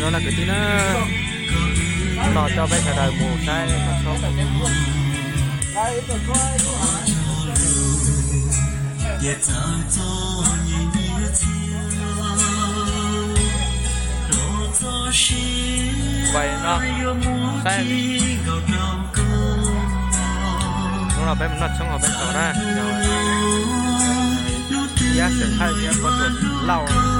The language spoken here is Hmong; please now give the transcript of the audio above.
No na kwv tij na, no coj peb sawv daws mus saib tsob tshoob. Pais no saib, hnub no peb mus noj tshoob hauv peb tau na, yog yab xeem Thaij thiab Pob Tsuas Lauj.